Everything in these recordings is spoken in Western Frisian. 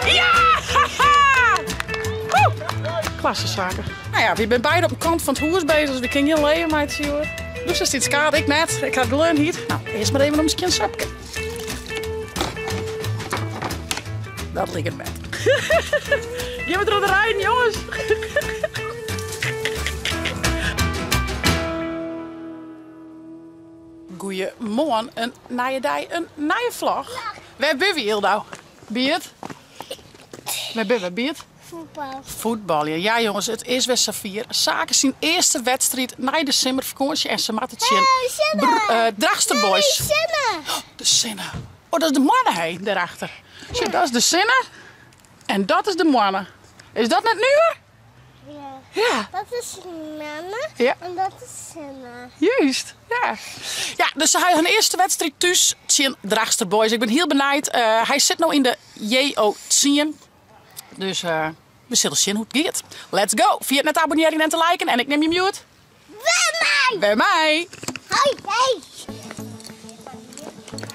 Ja! Klasse Sake. Nou ja, wy binne beide op de kant fan it hûs bezich, dus wy kinne gjin leven meitsje hjoed. Do sitst yn it skaad, ik net. Ik ha gleonhyt. Nou, earst mar even om skjin sopke. Dat liket better. Gean we troch de reiden, jonges. Goeiemoarn, in nije dei, in nije vlog. Wêr binne we, Yldau? By it? Wêr binne we, by it? Fuotbal. Fuotbalje. Ja jonges, it is wer safier. Sake syn earste wedstriid nei de simmerfakânsje en se moatte tsjin Hey, sinne! Eh, Drachtster Boys. Nee, sinne! De sinne. Oh, dat is de moanne, hé, dêrachter. Sjoch, dat is de sinne en dat is de moanne. Is dat net nuver? Ja. Ja. Dat is moanne Ja. en dat is sinne. Juist, ja. Ja, dus se ha hun earste wedstriid thús tsjin Drachtster Boys. Ik bin hiel benijd. Eh, hy sit no yn de JO10. Dus eh, we sille sjen hoe't it giet. Let's go! Ferjit net te abonnearjen en te liken en ik nim jim hjoed. Wer mei! Wer mei! Hoi, hoi!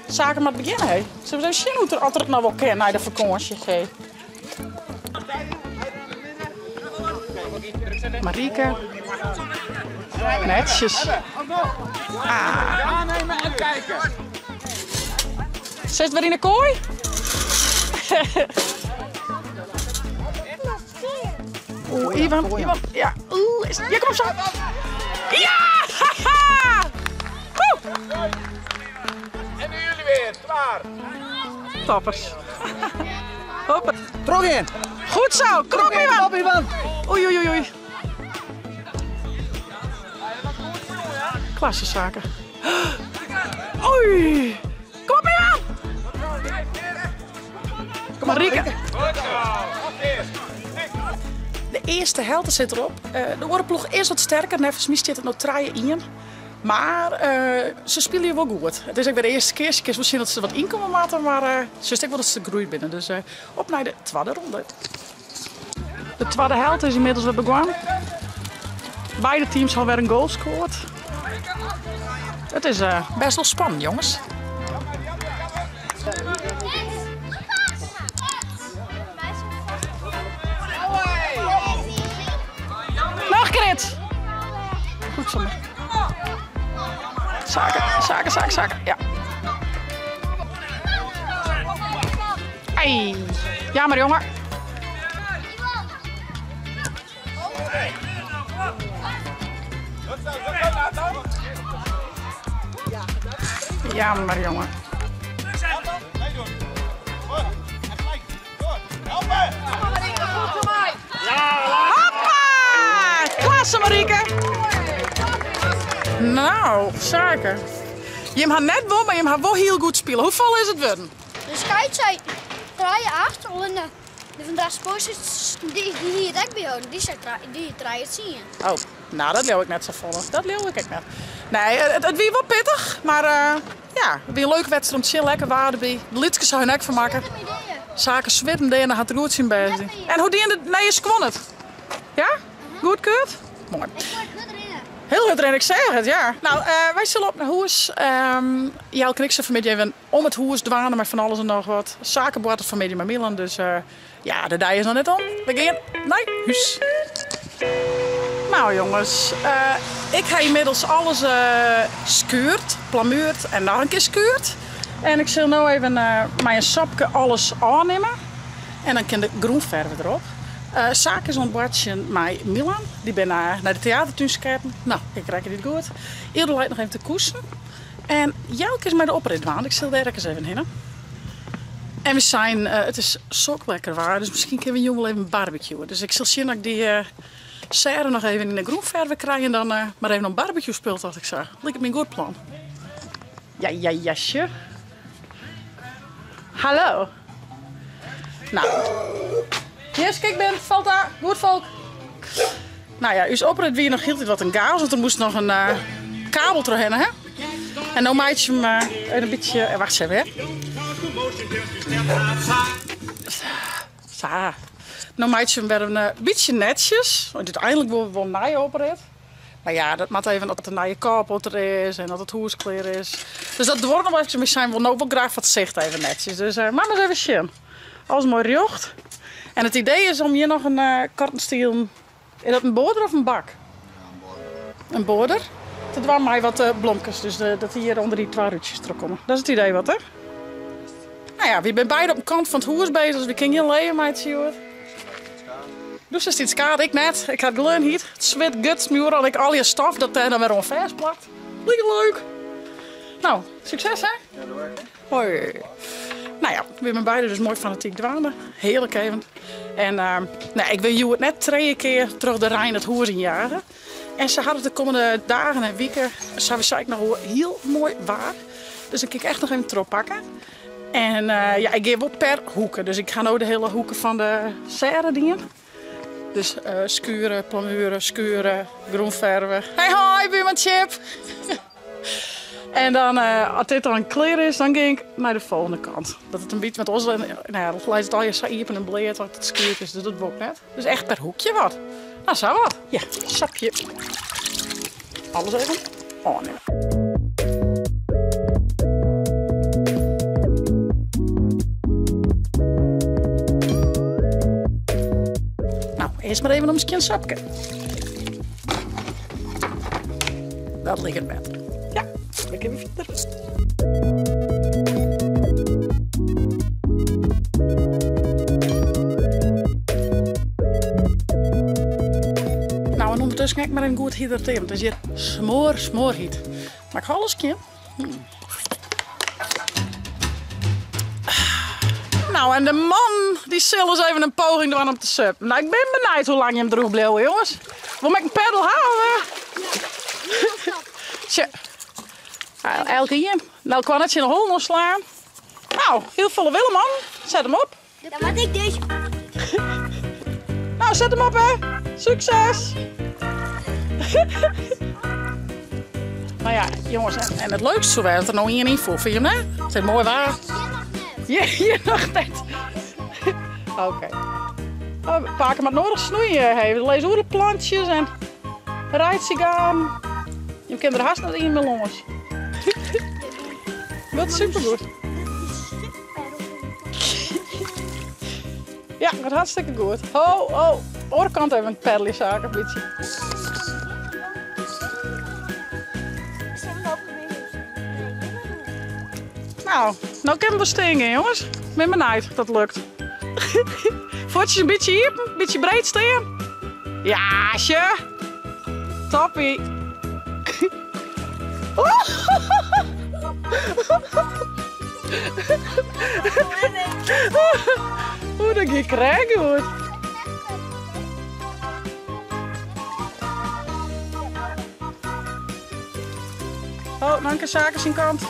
Sake moat begjinne, hé. Sille we even sjen hoe't er, oft er it noch wol kin nei de fakânsje, hé. Marieke. Netsjes. Ah. Sitst wer yn 'e koai? Oeh, Ivan, Ivan, ja. Oeh, is, ja, kom op zo. Ja! Haha! En nu jullie weer, klaar. Toppers. Hoppa. Trochgean. Goed zo, kom op Ivan. Kom op Ivan. Oei, oei, oei, oei. Klasse Sake. Oei. Kom op Ivan. Kom maar Rieke. De earste helte sit derop. De oare ploech is wat sterker. Neffens my stiet it no trije ien. Mar se spylje wol goed. It is ek wer de earste kear. Se kinst wol sjen dat se wat ynkomme moatte, mar sjochst ek wol dat se groeid binne. Dus op nei de twadde ronde. De twadde helte is ynmiddels wer begûn. Beide teams ha wer in goal skoard. It is bêst wol spannend, jonges. Noch Krit! Goed zo. Sake, Sake, Sake, Sake. Ja. Ei. Jammer, jonge. Jammer, jonge. Hoppa! Klasse, Marieke! Nou, Sake. Jim ha net wûn, mar jim ha wol hiel goed spile. Hoefolle is it wurden? De skeids sei trije acht, allinne de fan Drachtster Boys dy hie it ek byholden. Dy sei dy hie trije tsien. Oh, nou dat leau ik net safolle. Dat leau ik ek net. Nee, it wie wol pittich, mar ja, it wie in leuke wedstriid om te sjen. Lekker waar derby. De lytskes ha hun ek fermakke. Sake switten dêr, hat er goed syn bêst dien. En hoe diene de nije skuon it? Ja? Goedkeurd? Moai. Ik wol hurd rinne. Hiel hurd rinne, ik seach it, ja. Nou, wy sille op nei hûs. Jelke en ik sille fanmiddei even om it hûs dwaande mei fan alles en noch wat. Sake boartet fanmiddei mei Milan, dus ja, de dei is noch net om. We gean nei hûs. Nou jonges, ik ha ynmiddels alles skuurd, plamuurd en noch in kear skuurd. En ik sil no even mei in sopke alles ôfnimme en dan kin de grûnferve derop. Sake is oan it boartsjen mei Milan, dy binne nei de teatertún sketten. No, ik rekke dit goed. Ylde leit noch even te koesen. En Jelke is mei de oprit dwaande, ik sil dêr ek ris even hinne. En we seinen, it is sok lekker waar, dus miskien kinne we jûn wol even barbecueë. Dus ik sil sjen dat ik dy sêre noch even yn de grûnferve krij en dan mar even oan barbecue spul, tocht ik sa. Liket my in goed plan. Ja, ja, jasje. Hallo. Nou, Jiske, ik bin, falt ta, goed folk. Nou ja, ús oprit wie noch hieltyd wat in chaos, want der moast noch in kabel trochhinne, hè? En no meitsje we him even in bytsje, wacht even, hè. Sa. No meitsje we him wer in bytsje netsjes, want úteinlik wolle we wol in nije oprit. Mar ja, dat moat even dat de nije carport der is en dat it hûs klear is. Dus dat duorret noch efkes, mar sy wolle no wol graach foar it sicht even netsjes. Dus moat mar ris even sjen. Alles moai rjocht. En it idee is om hjir noch in cortenstielen, is dat in boarder of in bak? In boarder. Te dwaan mei wat blomkes, dus dat dy hjir ûnder dy twa rútsjes troch komme. Dat is it idee wat, hè? Nou ja, wy binne beide op de kant fan it hûs bezich, dus wy kinne gjin leven meitsje hjoed. Do sitst yn it skaad, ik net. Ik ha it gleon hyt. It swit gutst my oeral, ek allegear stof dat dêr dan wer oan fêstplakt. Like leuk. Nou, sukses hè? Hoi. Nou ja, we binne beide dus moai fanatyk dwaande. Hearlik even. En nou, ik wil hjoed net trije kear troch de rein it hûs ynjage. En se hawwe it de kommende dagen en wiken sawiesa ek noch hiel moai waar. Dus dan kin ik echt noch even trochpakke. En ja, ik gean wol per hoeke. Dus ik ha no de hiele hoeke fan de serre dien. Dus skuren, plamuren, skuren, grûnferve. Hey hoi, buurman Chip! En dan, as dit dan klear is, dan gean ik nei de folgjende kant. Dat it in bytsje, want oars nou ja, dan leit it allegear sa iepen en bleat as it skuurd is, dus dat wol ik net. Dus echt per hoekje wat. Nou, sa wat. Ja, sapje. Alles even ôfnimme. Nou, earst mar even om skjin sapke. Dat liket better. Ja, dan kinne we fierder. Nou, en ûndertusken ek mar even goed hydratearje, want it is hjir smoar, smoar hyt. Mar ik ha alles skjin. Nou, en de man dy sil ris even in poging dwaan om te suppen. Nou, ik bin benijd hoe lang jim droech bliuwe, jonges. Wol ik in peddel ha? Of? Tsje. Elke ien. Nou, ik kwam net tsjin de hollen oanslaan. Nou, hiel folle wille, man. Set him op. Dan moat ik deze. Nou, set him op, hè. Sukses. Nou ja, jongens, en it leukste soe wêze as der no ien ynfoel. Fyn je him net? It is moai waar. Hjir noch net. Hjir noch net. Oké. Oh, pake moat noadich snoeien hé. Der lizze oeral plantsjes en reitsigaren. Je kinne der hast net ien mear lâns. Dat is supergoed. Ja, gaat hartstikke goed. Ho, ho. Oare kant even peddelje saak in bytsje. Nou, no kinne we stean gean, jonges. Bin benijd of dat lukt. Fuotsjes in bytsje iepen, bytsje breed stean. Ja, sje. Toppie. Oeh, dat gie krekt goed. Oh, Nanke Sake syn kant.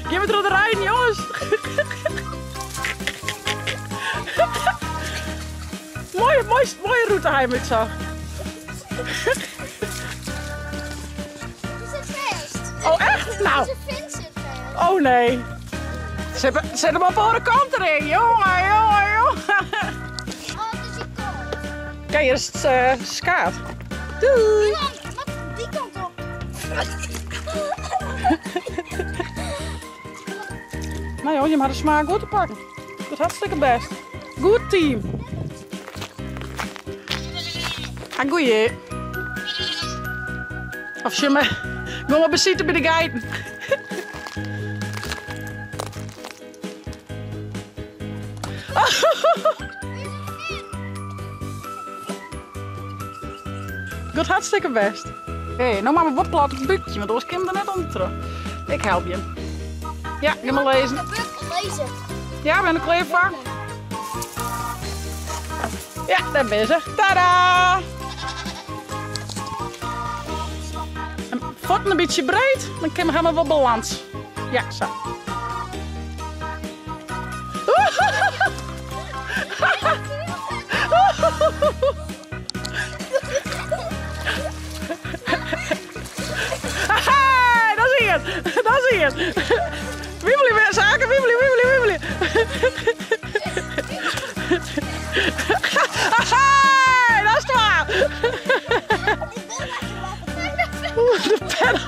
Gean we troch de rein, jonges. Moaie, moaie, moaie rûte ha jim útsocht. Die zit vast. Oh, echt? Nou. Deze vin zit vast. Oh nee. Zet, zet hem op de andere kant erin. Jongen, jongen, jongen. Oh, het is die kant. Kijk, hier is het skaad. Doei. Milan, wat die kant op. Nou joh, je ha de smaak goed te pakken. Dat hartstikke best. Goed team. Ah, goeie. Of je me gewoon maar besite by de geiten. Goed hartstikke best. Hé, no mar wat plat op búkje, want oars kin 'm der net ûnder. Ik help je. Ja, ga mar lizzen. Lizzen. Ja, ben der klear foar? Ja, dêr binne se. Tada! En fuotten in bytsje breed, dan kinne we ha we wol balans. Ja, sa. Hey, dat is ien. Dat is ien. Wiebelje weer, Sake. Wiebelje, wiebelje, wiebelje. Hey, dat is twa. De peddel.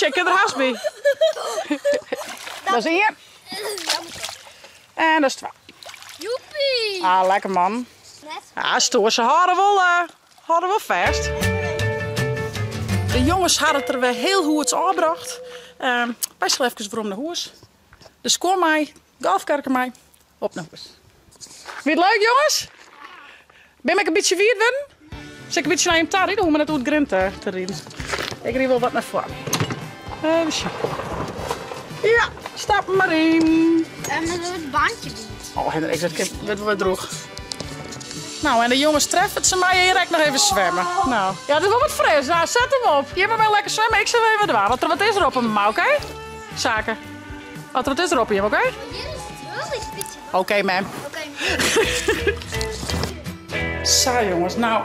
sjen, kin der hast by. Dat is ien. En dat is twa. Joepie! Ah, lekker man. Ah, stoer. Se hâlde wol, uh, hâlde wol fêst. De jonges hadden it der wer hiel goed ôfbrocht. Uh, wy sille efkes werom nei hûs. De skuon mei, golfkarke mei, op nei hûs. Wie it leuk jonges? Bin ik in bytsje wiet wurden? Sil ik in bytsje nei jim ta ride? Hoech my net oer it grint te, te riden. Ik ryd wol wat nei foaren. Even sjen. Ja, stap mar yn. En dan wurdt it bankje wiet. Oh, Hendrik, dat wurdt wol wer droech. Nou, en de jonges treffe se meie hjir ek noch even swimme. Nou, ja, it is wol wat fris. Nou, set him op. Jimme meie lekker swimme, ik sil even dwaan. As der wat is, roppe mar, oké? Sake. As der wat is, roppe jim, oké? Hjir is it hiel lyts bytsje. Oké, mem. Oké. Sa jonges, nou,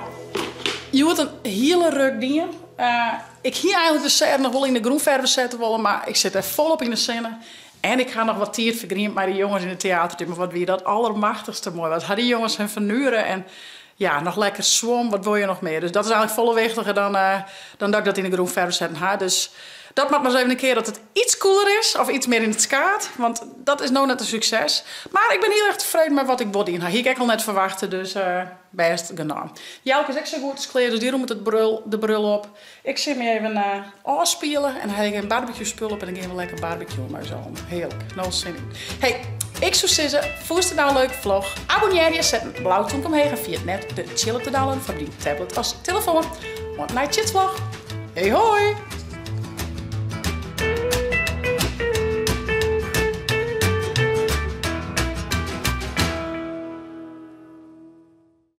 hjoed in hiele ruk dien. Uh, ik hie eigentlik de serre noch wol yn de grûnferve sette wollen, mar ik sit dêr folop yn de sinne. En ik ha noch wat tiid fergriemd mei de jonges yn de teatertún. Mar wat wie dat allermachtichste moai. Wat ha dy jonges hun fernure en ja, noch lekker swom, wat wol je noch mear. Dus dat is eigentlik folle wichtiger dan, uh, dan dat ik dat yn de grûnferve setten ha. Dus dat moat mar ris even in kear dat it iets koeler is of iets mear yn it skaad, want dat is no net in sukses. Mar ik bin hiel erch tefreden mei wat ik wol dien ha. Hie ik ek al net ferwachte, dus uh, bêst genôch. Jelke is ek sa goed as klear, dus dy rûmet it brul, de brul op. Ik sil my even uh, ôfspiele en dan ha ik in barbecue spul op en dan gean we lekker barbecuen mei ús allen. Hearlik, no sin yn. Hey, ik soe sizze, fûnst it no in leuke vlog? Abonnearje, set in blau tomke omheech en ferjit net de tsjil op te downloaden foar dyn tablet as telefoan. Oant nei tsjitsvlog. Hey hoi!